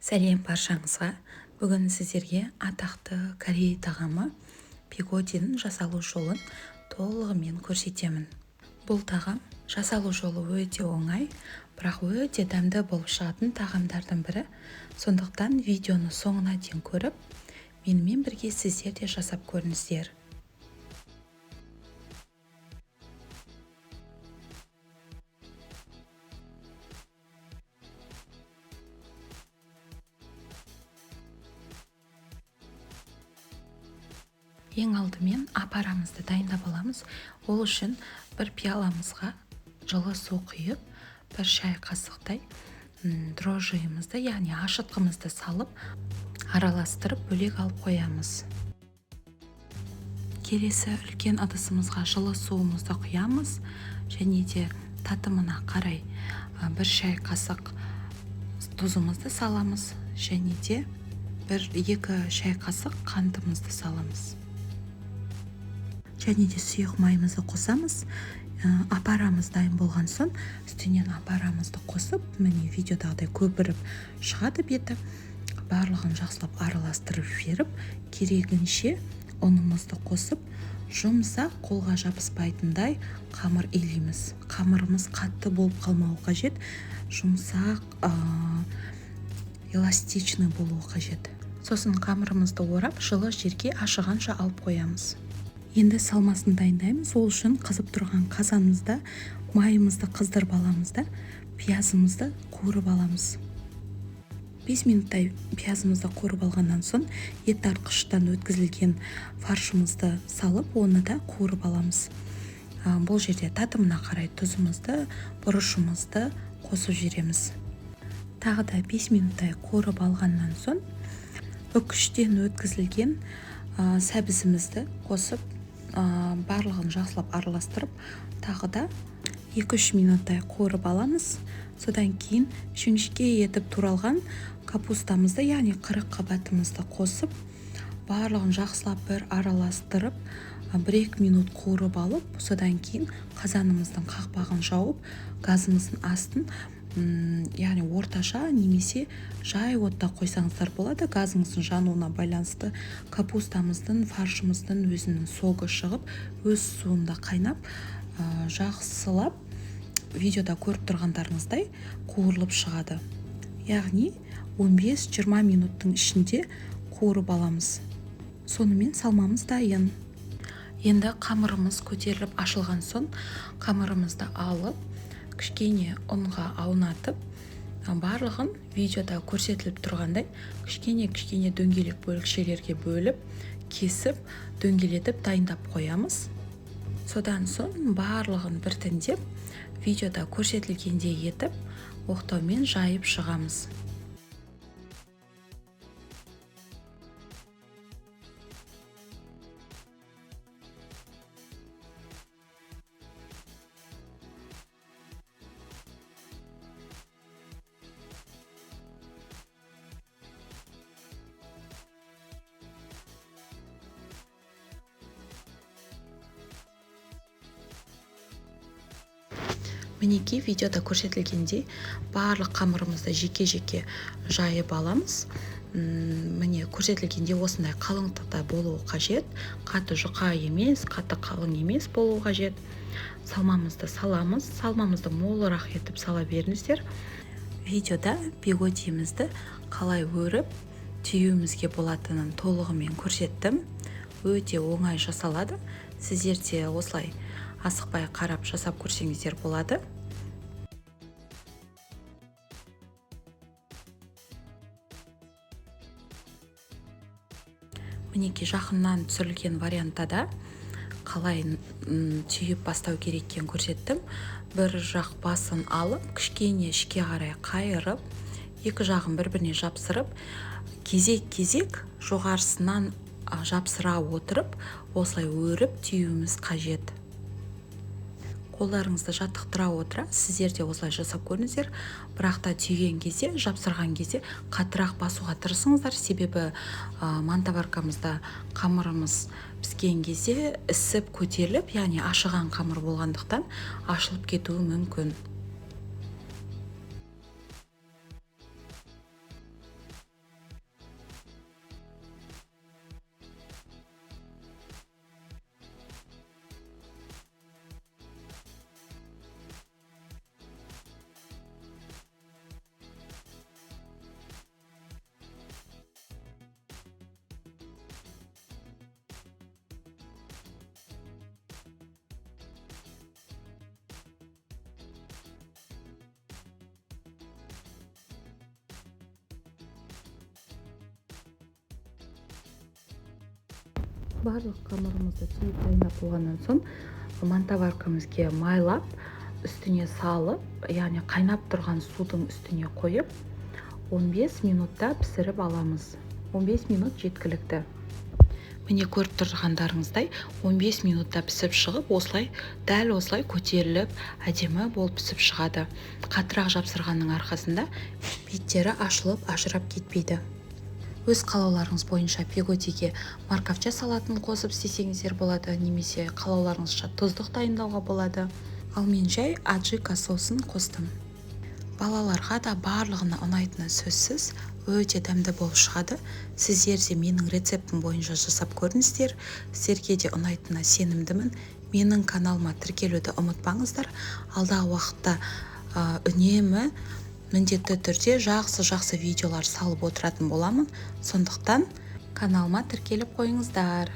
Сәлем баршаңызға! Бүгін сіздерге атақты корей тағамы пиготидің жасалу жолын толығымен көрсетемін. Бұл тағам жасалу жолы өте оңай, бірақ өте дәмді болып шығатын тағамдардың бірі. Сондықтан видеоны соңына дейін көріп, менімен бірге сіздер де жасап көріңіздер. Ең алдымен апарамызды дайындап аламыз. Ол үшін бір пиаламызға жылы су құйып, бір шай қасықтай дрожжиімізді, яғни ашытқымызды салып, араластырып бөлек алып қоямыз. Келесі үлкен ыдысымызға жылы суымызды құямыз және де татымына қарай бір шай қасық тұзымызды саламыз және де 1-2 шай қасық қантымызды саламыз. Және де сұйық майымызды қосамыз. Апарамыз дайын болған соң үстінен апарамызды қосып, міне видеодағыдай көпіріп шығады беті. Барлығын жақсылап араластырып жіберіп, керегінше ұнымызды қосып, жұмсақ, қолға жабыспайтындай қамыр илейміз. Қамырымыз қатты болып қалмауы қажет, жұмсақ, эластичный болуы қажет. Сосын қамырымызды орап, жылы жерге ашығанша алып қоямыз. Енді салмасын дайындаймыз. Ол үшін қызып тұрған қазанымызда майымызды қыздырып аламыз да, пиязымызды қуырып аламыз. 5 минуттай пиязымызды қуырып алғаннан соң ет тартқыштан өткізілген фаршымызды салып, оны да қуырып аламыз. Бұл жерде татымына қарай тұзымызды, бұрышымызды қосып жібереміз. Тағы да 5 минуттай қуырып алғаннан соң үкіштен өткізілген сәбізімізді қосып, барлығын жақсылап араластырып, тағы да 2-3 минуттай қуырып аламыз. Содан кейін жіңішке етіп туралған капустамызды, яғни 40 қабатымызды қосып, барлығын жақсылап бір араластырып, 1-2 минут қуырып алып, содан кейін қазанымыздың қақпағын жауып, газымыздың астын, яғни орташа немесе жай отта қойсаңыздар болады. Газыңыздың жануына байланысты капустамыздың, фаршымыздың өзінің согы шығып, өз суында қайнап, жақсылап видеода көріп тұрғандарыңыздай қуырылып шығады. Яғни 15-20 минуттың ішінде қуырып аламыз. Сонымен салмамыз дайын. Енді қамырымыз көтеріліп ашылған соң қамырымызды алып, кішкене ұнға аунатып, барлығын видеода көрсетіліп тұрғандай кішкене-кішкене дөңгелек бөлікшелерге бөліп, кесіп, дөңгелетіп дайындап қоямыз. Содан соң барлығын біртіндеп видеода көрсетілгендей етіп оқтаумен жайып шығамыз. Мінекей видеода көрсетілгендей барлық қамырымызды жеке-жеке жайып аламыз. Міне көрсетілгендей осындай қалыңдықта болуы қажет. Қатты жұқа емес, қатты қалың емес болуы қажет. Салмамызды саламыз. Салмамызды молырақ етіп сала беріңіздер. Видеода биготиімізді қалай өріп түюімізге болатынын толығымен көрсеттім. Өте оңай жасалады. Сіздер де осылай асықпай қарап жасап көрсеңіздер болады. Мінекей жақыннан түсірілген вариантта да қалай түйіп бастау керек екенін көрсеттім. Бір жақ басын алып, кішкене ішке қарай қайырып, екі жағын бір-біріне жапсырып, кезек-кезек жоғарысынан жапсыра отырып, осылай өріп түюіміз қажет. Қолдарыңызды жаттықтыра отыра, сіздер де осылай жасап көріңіздер. Бірақ та түйген кезде, жапсырған кезде қаттырақ басуға тырысыңыздар. Себебі мантоваркамызда қамырымыз піскен кезде ісіп көтеріліп, яғни ашыған қамыр болғандықтан ашылып кетуі мүмкін. Барлық қамырымызды түйіп, дайындап болғаннан соң, мантоваркамызге майлап, үстіне салып, яғни қайнап тұрған судың үстіне қойып, 15 минутта пісіріп аламыз. 15 минут жеткілікті. Міне, көріп тұрғандарыңыздай, 15 минутта пісіп шығып, осылай, дәл осылай көтеріліп, әдемі болып пісіп шығады. Қаттырақ жапсырғанның арқасында беттері ашылып, ажырап кетпейді. Өз қалауларыңыз бойынша пиготиге морковча салатын қосып істесеңіздер болады немесе қалауларыңызша тұздық дайындауға болады. Ал мен жай аджика соусын қостым. Балаларға да, барлығына ұнайтыны сөзсіз, өте дәмді болып шығады. Сіздер де менің рецептім бойынша жасап көріңіздер, сіздерге де ұнайтынына сенімдімін. Менің каналыма тіркелуді ұмытпаңыздар. Алдағы уақытта үнемі, міндетті түрде жақсы-жақсы видеолар салып отыратын боламын, сондықтан каналыма тіркеліп қойыңыздар.